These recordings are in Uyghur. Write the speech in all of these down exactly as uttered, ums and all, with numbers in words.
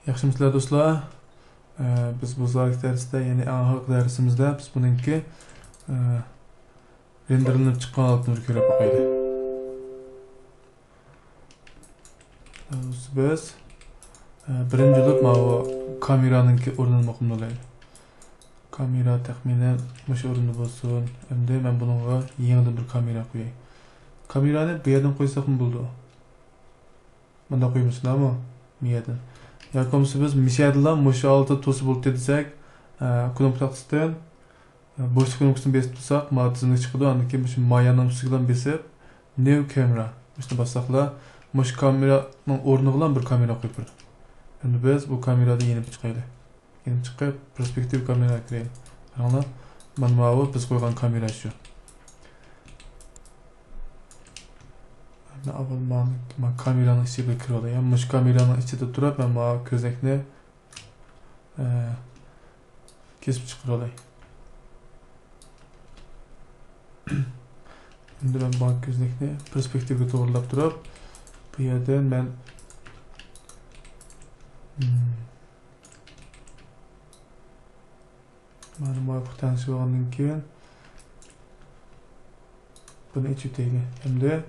ياخشىمۇسىلەر دوستلار؟ ئە، بىز بۇ زاۋۇت دەرسىدە، يەنى ئەڭ ئاخىرقى دەرسىمىزدە بىز بۇنىڭكى، ئە، رېندېرلىنىپ چىققان ھالىتىنى بىر كۆرۈپ باقايلى. بىز، ئە، بىرىنچى بولۇپ ماۋۇ كامېرانىڭكى ئورنىنى مۇقىملىغىلى. كامېرا تەخمىنەن مۇشۇ ئورۇندا بولسۇن. ئەمدى مەن بۇنىڭغا يېڭىدىن بىر كامېرا قوياي. كامېرانى بۇ يەردىن قويساقمۇ بولىدۇ. مۇنداق قويمىسىنامۇ؟ مىيەدىن. ياكى بولمىسا بىز مىشەدىلا مۇشۇ ھالەتتە تۇرسا بولدى دېسەك، ئە، كنوپكا تاختىسىدىن، ئە، بوشلۇق كنوپكىسىنى بېسىپ تۇرساق، مانا تىزىملىك چىقىدۇ. ئاندىن كېيىن مۇشۇ مايانىڭ ئۈستىگىلا بېسىپ، نيۇ كامېرا. مۇشۇنى باسساقلا، مۇشۇ كامېرانىڭ ئورنىغىلا بىر كامېرا قويۇپ بېرىدۇ. ئەمدى بىز بۇ كامېرادىن يېنىپ چىقايلى. يېنىپ چىقىپ، پېرسپېكتىۋا كامېرا كىرەيلى. قاراڭلار، مانا ماۋۇ بىز قويغان كامېرا شۇ. مەن ئاۋۋال مانا، مانا كامېرانىڭ ئىچىگە كىرىپ ئالاي. مۇشۇ كامېرانىڭ ئىچىدە تۇرۇپ، مەن ماۋۇ كۆزنەكنى، ئە، كېسىپ چىقىرىۋالاي. ئەمدى مەن ماۋۇ كۆزنەكنى پېرسپېكتىۋىگە توغرىلاپ تۇرۇپ، بۇ يەردىن مەن، مم، مانا مۇۋاپىق تەڭشىۋالغاندىن كېيىن، بۇنى ئېچىۋېتەيلى. ئەمدى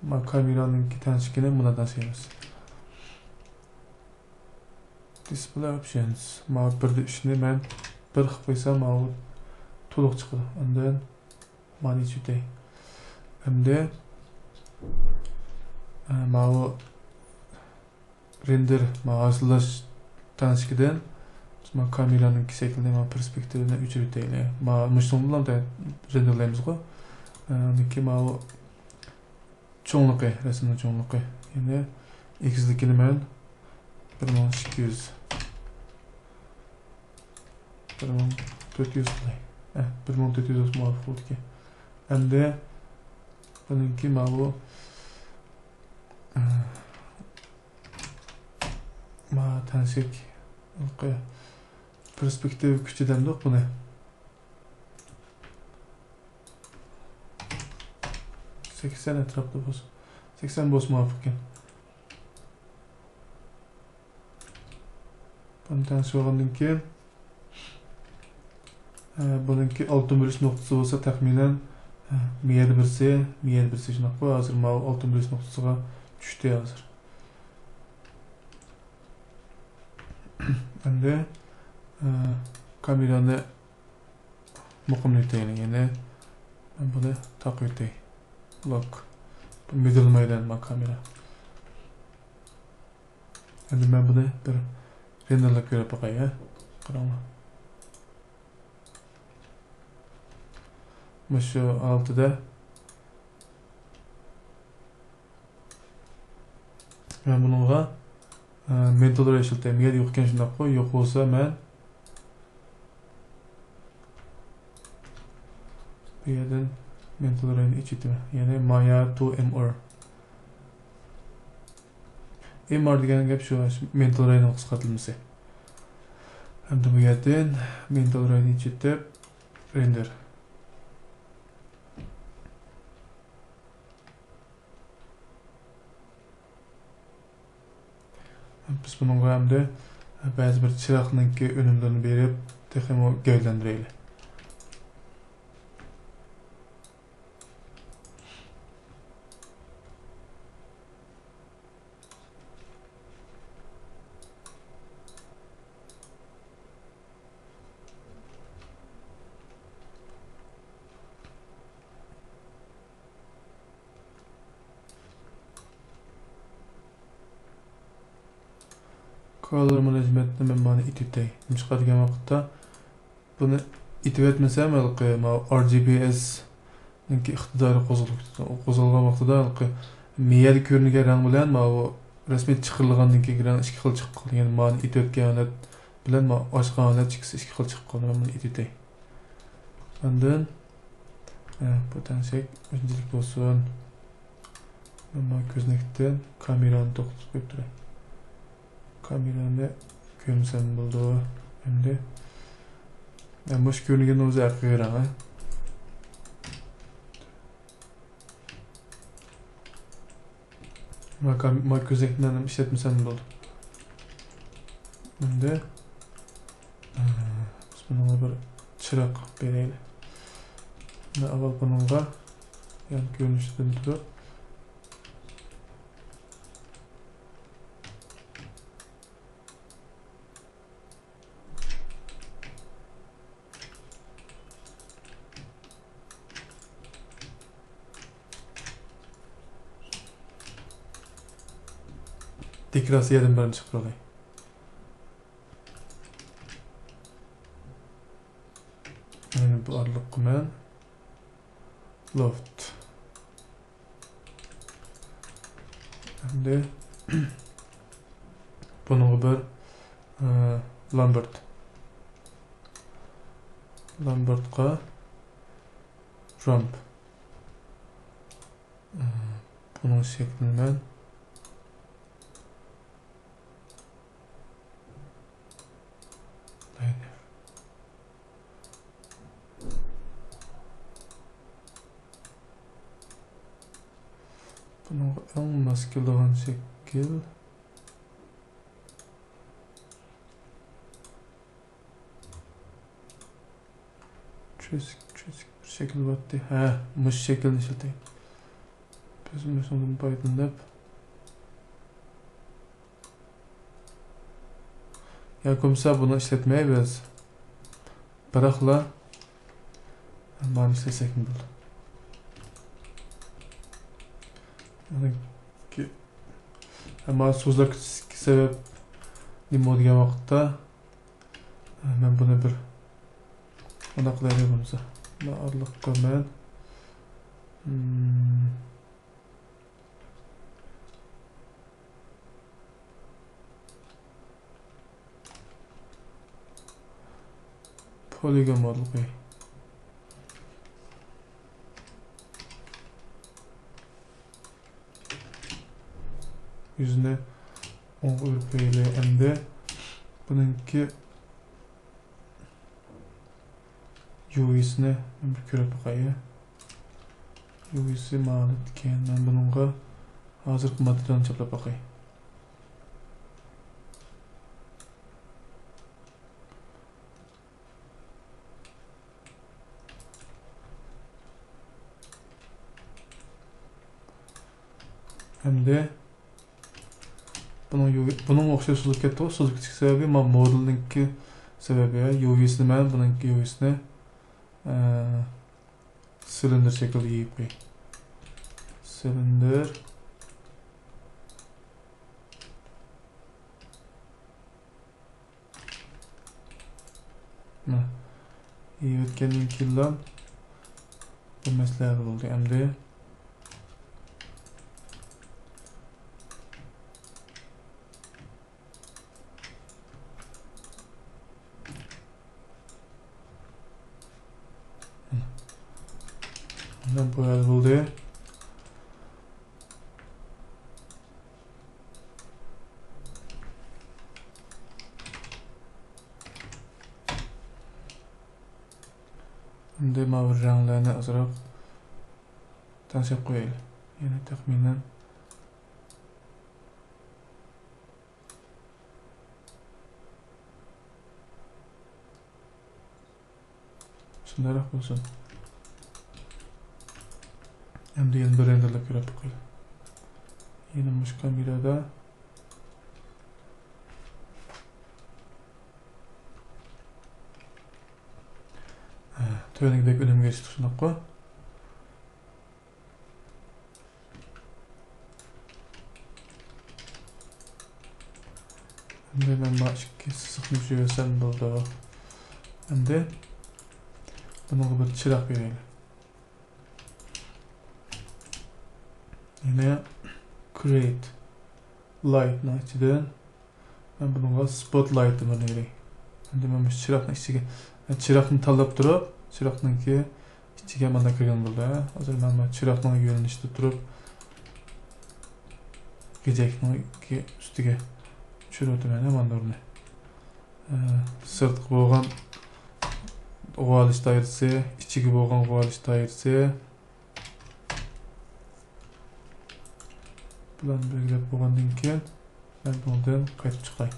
ما كامېرانىڭكى تەڭشىكىنى مۇنداق تەڭشەيمىز. Display options. ماۋۇ بىردە ئۈچنى مەن بىر قىلىپ قويسام، ماۋۇ تولۇق چىقىدۇ. ئاندىن مانى ئېچىۋېتەي. ئەمدى، ئە، ماۋۇ رېندېر، ما ھاسىللاش تەڭشىكىدىن بىز ما كامېرانىڭ شەكلىنى، ما پېرسپېكتىۋىنى ئۆچۈرۈۋېتەيلى. ما مۇشۇنىڭ بىلەن رېندېرلايمىزغۇ. ئاندىن كېيىن ماۋۇ چوڭلۇقى، رەسىمنىڭ چوڭلۇقى. يەنى ئېگىزلىكىنى مەن بىر مىڭ ئىككى يۈز، بىر مىڭ تۆت يۈز قىلاي. ئە، بىر مىڭ تۆت يۈز بولسا مۇۋاپىق بولىدىكەن. ئەمدى بۇنىڭكى ماۋۇ، ئە، ما تەڭشەك پېرسپېكتىۋا كۈچى دەمدۇق بۇنى. سەكسەن ئەتراپىدا بولسا، سەكسەن بولسا مۇۋاپىقكەن. بۇنى تەڭشىۋالغاندىن كېيىن، ئە، بۇنىڭكى ئالتە بۆلۈش نۇقتىسى بولسا تەخمىنەن، ئە، مىيەدە بىرسى، مىيەدە بىرسى شۇنداققۇ؟ ھازىر ماۋۇ ئالتە بۆلۈش نۇقتىسىغا چۈشتى ھازىر. ئەمدى، ئە، كامېرانى مۇقىملىتايلى، يەنى مەن بۇنى تاقىۋېتەي. لوك. بۇ مىدىل مەيدان ما كامېرا. ئەمدى مەن بۇنى بىر رېندېرلاپ كۆرۈپ باقاي، ھە؟ قاراڭلار. مۇشۇ ھالىتىدە مەن بۇنىڭغا، ئە، مېنتال رەي ئىشلىتەي. مەن يوق ئىكەن شۇنداققۇ؟ يوق بولسا مەن بۇ يەردىن مېنتال رەينى ئېچىۋېتىمەن. يەنى مايا تو ئېم ئار. ئېم ئار دېگەن گەپ شۇ، مېنتال رەينىڭ قىسقارتىلمىسى. ئەمدى بۇ يەردىن مېنتال رەينى ئېچىۋېتىپ، رېندېر. بىز بۇنىڭغا ئەمدى بەزى بىر چىراغنىڭكى ئۈنۈملىرىنى بېرىپ، تېخىمۇ گەۋدىلەندۈرەيلى. كالور مانېجمېنتنى مەن مانا ئېتىۋېتەي. نېمىشقا دېگەن ۋاقىتتا، بۇنى ئېتىۋەتمىسەم، ھېلىقى ماۋۇ ئار جى بى ئېس نىڭكى ئىقتىدارى قوزغىلىپ كېتىدۇ. ئۇ قوزغالغان ۋاقتىدا ھېلىقى مىيەدە كۆرۈنگەن رەڭ بىلەن ماۋۇ رەسمىي چىقىرىلغاندىن كېيىنكى رەڭ ئىككى خىل چىقىپ قالىدۇ. يەنى مانى ئېتىۋەتكەن ھالەت بىلەن ما-، ئاچقان ھالەت ئىككىسى ئىككى خىل چىقىپ قالىدۇ. مەن بۇنى ئېتىۋېتەي. ئاندىن، ئە، بۇ تەڭشەك شۇنچىلىك بولسۇن. مەن ما كۆزنەكتىن كامېرانى توختىتىپ قويۇپ تۇراي. كامېرانى كۆرمىسەم بولىدۇ. ئەمدى، ئە، مۇشۇ كۆرۈنگەن ئۆزى ھەقىقىي رەڭ، ھە؟ ما كام-، ما كۆزنەكنى ئىشلەتمىسەم بولىدۇ. ئەمدى، ئە، بىز بۇنىڭغا بىر چىراغ بېرەيلى. مەن ئاۋۋال بۇنىڭغا يان كۆرۈنۈشىدىن تۇرۇپ، دېكوراتسىيەدىن بىرنى چىقىرالاي. يەنە بۇ ئارىلىققا مەن لوفت. ئەمدى بۇنىڭغا بىر، ئە، لامبېرت. لامبېرتقا رامپ. ئە، بۇنىڭ شەكلىنى مەن بۇنىڭغا ئەڭ ماس كېلىدىغان شەكىل. چۈسۈك، چۈسۈك بىر شەكىل بارتتى. ھە، مۇشۇ شەكىلنى ئىشلىتەي. بىز مۇشۇنىڭدىن پايدىلىنىپ، ياكى بولمىسا بۇنى ئىشلەتمەيمىز. بىراقلا مانى ئىشلەتسەكمۇ بولىدۇ. يەنى كى-، ئەمما سۆزلەر كېتىشكە سەۋەب نېمە دېگەن ۋاقىتتا، مەن بۇنى بىر مۇنداق قىلايلى بولمىسا. مۇنداق ئارىلىققا مەن، مم، پولىگون مودېل قوياي. يۈزنى ئوڭغا ئۆرۈپ قويايلى. ئەمدى بۇنىڭكى يۇۋىسىنى بىر كۆرۈپ باقاي. يۇۋىسى ماۋۇ ئىكەن. مەن بۇنىڭغا ھازىرقى ماتېرىيالنى چاپلاپ باقاي. ئەمدى بۇنىڭ يۇ-، بۇنىڭغا ئوخشاش سوزۇلۇپ كەتتىغۇ. سوزۇلۇپ كېتىشكە سەۋەبى مانا مودېلنىڭكى سەۋەبى، يۇۋىسىنى مەن بۇنىڭكى يۇۋىسىنى، ئە، سىلىندىر شەكلىدە يېيىپ قوياي. سىلىندىر. مانا. يېيىۋەتكەندىن كېيىنلا بۇ مەسىلە ھەل بولدى. ئەمدى مانا بۇ ھەل بولدى. ئەمدى ماۋۇ رەڭلەرنى ئازراق تەڭشەپ قويايلى. يەنى تەخمىنەن شۇنداقراق بولسۇن. ئەمدى يەنە بىر رەندىرلەپ كۆرۈپ باقايلى. يەنە مۇشۇ كامېرادا. ھە، تۆۋەندىكىدەك ئۈنۈمگە ئېرىشتۇق، شۇنداققۇ؟ ئەمدى مەن مانا ئىككى سىزىقنى چۈشۈرسەم بولىدۇ. ئەمدى بۇنىڭغا بىر چىراغ بېرەيلى. يەنە create light نىڭ ئىچىدىن مەن بۇنىڭغا spotlight دېمىنى بېرەي. ئەمدى مەن مۇشۇ چىراغنىڭ ئىچىگە، چىراغنى تاللاپ تۇرۇپ، چىراغنىڭكى ئىچىگە مانا كىرگەن بولدى. ھازىر مەن مانا چىراغنىڭ يۆنىلىشىدە تۇرۇپ، غېجەكنىڭ ئۈستىگە چۈشۈرۈۋېتىمەن مانا نۇرنى. ئە، سىرتقى بولغان غۇۋالىش دائىرىسى، ئىچىگە بولغان غۇۋالىش دائىرىسى. بۇلارنى بەلگىلەپ بولغاندىن كېيىن، مەن بۇنىڭدىن قايتىپ چىقاي.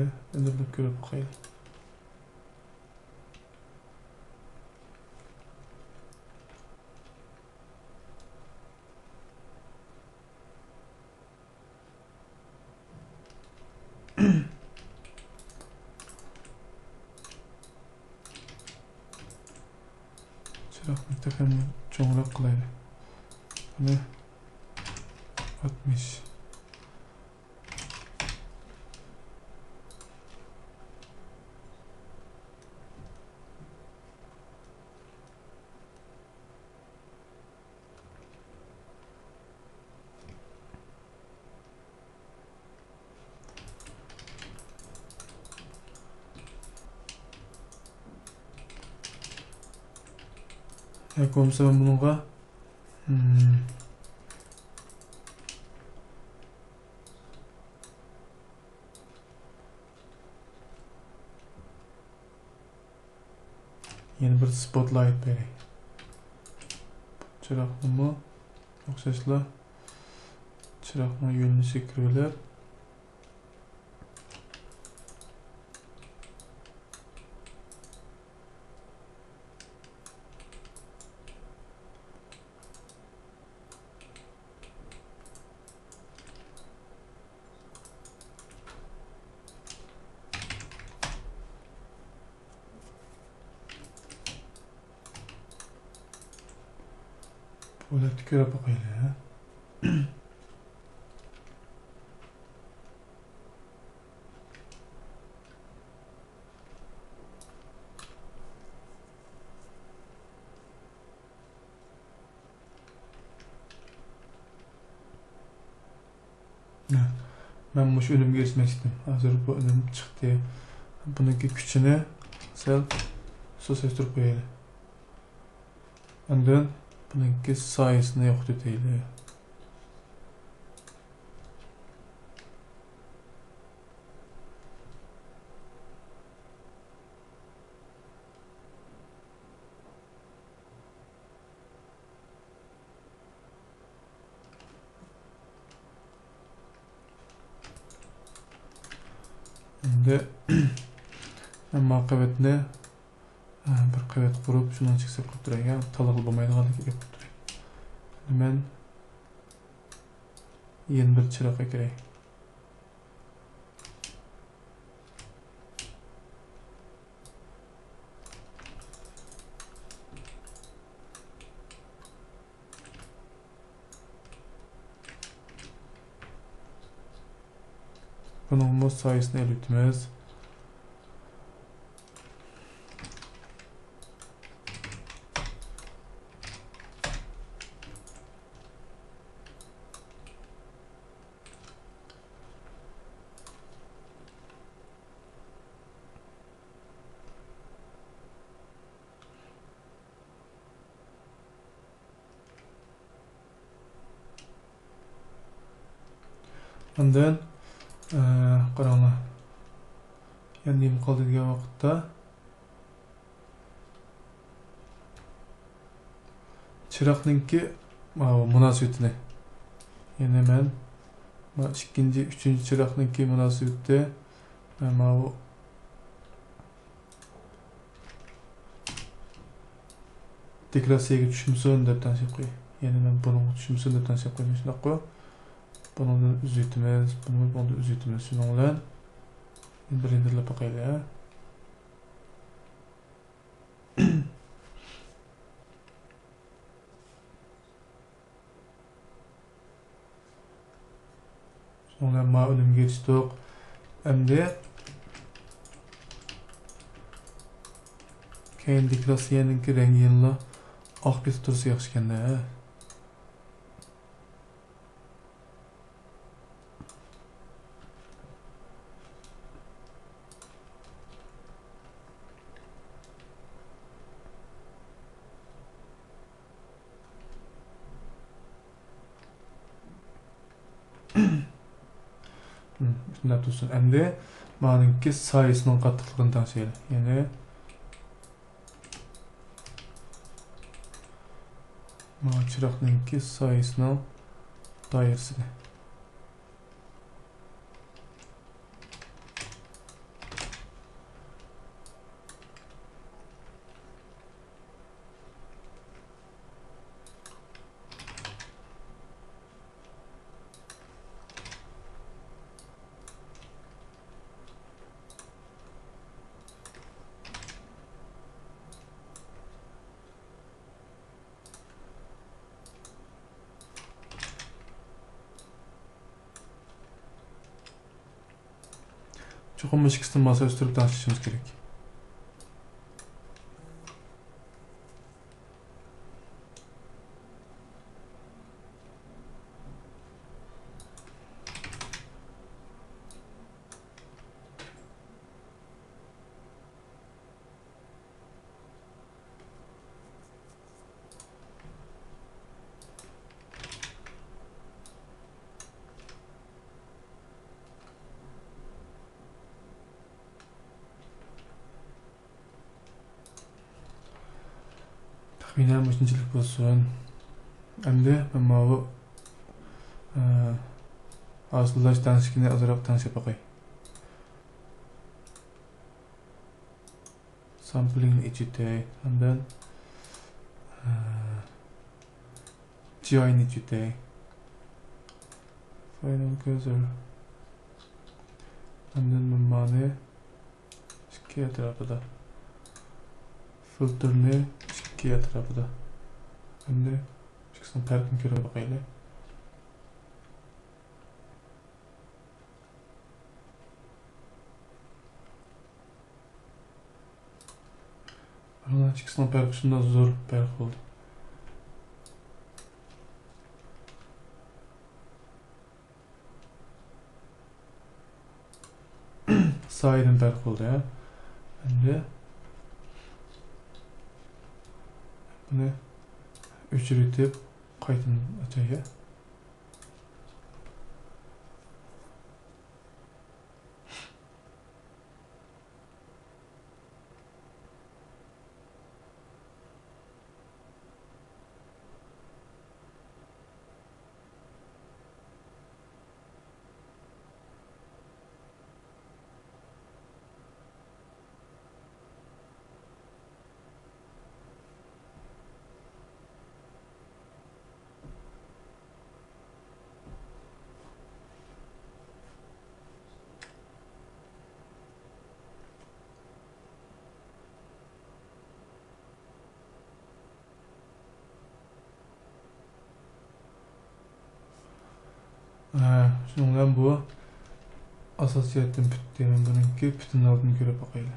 ئۈندۈرۈپ كۆرۈپ باقايلى. چىراغنى تېخىمۇ چوڭراق قىلايلى. بۇنى ئاتمىش. ياكى بولمىسا مەن بۇنىڭغا، مم، يەنە بىر سپوتلايت بېرەي. چىراغنىمۇ ئوخشاشلا چىراغنىڭ يۆنىلىشىگە كىرىۋېلىپ، بۇ دەپتە كۆرۈپ باقايلى. مەن مۇشۇ ئۈنۈمگە ئېرىشمەكچىدىم. ھازىر بۇ ئۈنۈم چىقتى. بۇنىڭكى كۈچىنى سەل سۇسلاشتۇرۇپ قويايلى. ئاندىن بۇنىڭكى سايىسىنى يوقىتىۋېتەيلى. ئەمدى مەن ما قەۋەتنى، ئە، بىر قەۋەت قۇرۇپ، شۇنىڭ ئىچىگە سېلىپ قويۇپ تۇراي. يا تاللىغىلى بولمايدىغانلىكى گەپ قىلىپ تۇراي. مەن يەنە بىر چىراغ ئەكىرەي. بۇنىڭمۇ سايىسىنى ئېلىۋېتىمىز. ئاندىن، ئە، قاراڭلار. يەنە نېمە قالدى دېگەن ۋاقىتتا، چىراغنىڭكى، ماۋۇ، مۇناسىۋىتىنى. يەنە مەن، ما، ئىككىنچى، ئۈچىنچى چىراغنىڭكى مۇناسىۋىتى، مەن ماۋۇ دېكلاراتسىيەگە چۈشمىسۇن دەپ تەڭشەپ قوياي. يەنى مەن بۇنىڭغا چۈشمىسۇن دەپ تەڭشەپ قويىمەن، شۇنداققۇ؟ بۇنىڭدىن ئۈزۈۋېتىمىز، بۇنىمۇ بۇنىڭدىن ئۈزۈۋېتىمىز. شۇنىڭ بىلەن بىر رېندېرلاپ باقايلى، ھە؟ شۇنىڭ بىلەن ما ئۈنۈمگە يېتىشتۇق. ئەمدى كەينىدىكى راسىيەنىڭكى رەڭگى يەنىلا ئاق كېسىپ تۇرسا ياخشىكەن-دە. شۇنداق تۇرسۇن. ئەمدى مانىڭكى سايىسىنىڭ قاتتىقلىقىنى تەڭشەيلى. يەنى مانا چىراغنىڭكى سايىسىنىڭ دائىرىسىنى. چوقۇم مۇشۇ ئىككىسىنى ماسلاشتۇرۇپ تەڭشىشىمىز كېرەك. تەخمىنەن مۇشۇنچىلىك بولسۇن. ئەمدى مەن ماۋۇ، ئە، ھاسىللاش تەڭشىكىنى ئازراق تەڭشەپ باقاي. سامپلىڭنى ئېچىۋېتەي. ئاندىن، ئە، جىئاينى ئېچىۋېتەي. فاينال كۆزەر. ئاندىن مەن مانى ئىككى ئەتراپىدا. فىلتىرنى ئىككى ئەتراپىدا. ئەمدى ئىككىسىنىڭ پەرقىنى كۆرۈپ باقايلى. مانا ئىككىسىنىڭ پەرقى شۇنداق زور پەرق بولدى. سايىدىن پەرق بولدى، ھە. ئەمدى بۇنى ئۆچۈرۈۋېتىپ قايتىدىن ئاچاي، ھە. ھە، شۇنىڭ بىلەن بۇ ئاساسىي جەھەتتىن پۈتتى. مەن بۇنىڭكى پۈتۈن ھالىتىنى كۆرۈپ باقايلى.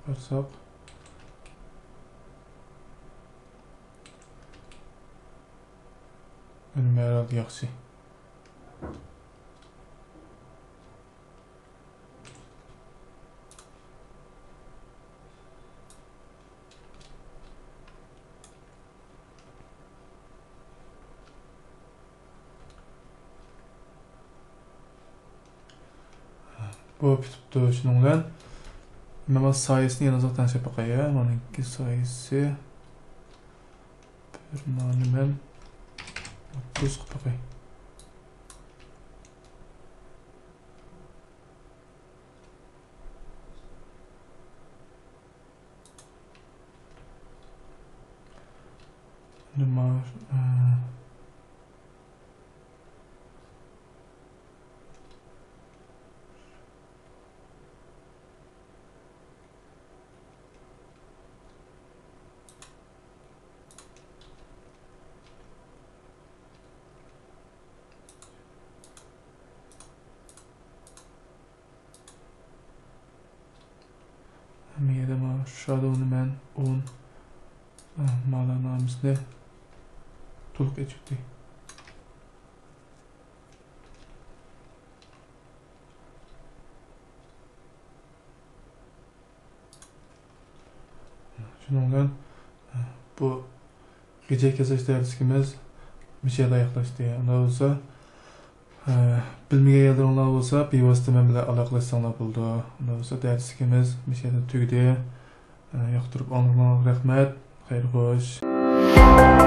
قارىساق. ئۈنۈمى ھەرھالدا ياخشى. بۇ پۈتۈپتۇ شۇنىڭ بىلەن. مەن سايىسىنى يەنە ئازراق تەڭشەپ باقاي، ھە. مانىڭكى سايىسى بىر مانى مەن ئوتتۇز قىلىپ باقاي. نېمە، ئە، ھەممە يەردە مانا شادونى مەن ئون، ئە، مانا نامىسىنى تولۇق ئېچىپتى. شۇنىڭ بىلەن، ئە، بۇ غىجەك ياساش دەرسلىكىمىز مۇشۇ يەردە ئاياغلاشتى. ئۇنداق بولسا، ئە، بىلمىگەن يەرلىرىڭلار بولسا، بىۋاسىتە مەن بىلەن ئالاقىلەشسەڭلار بولىدۇ. ئۇنداق بولسا، دەرسلىكىمىز مۇشۇ يەردە تۈگىدى. ئە، ياقتۇرۇپ ئاڭلىغىنىڭلارغا رەھمەت. خەير خوش.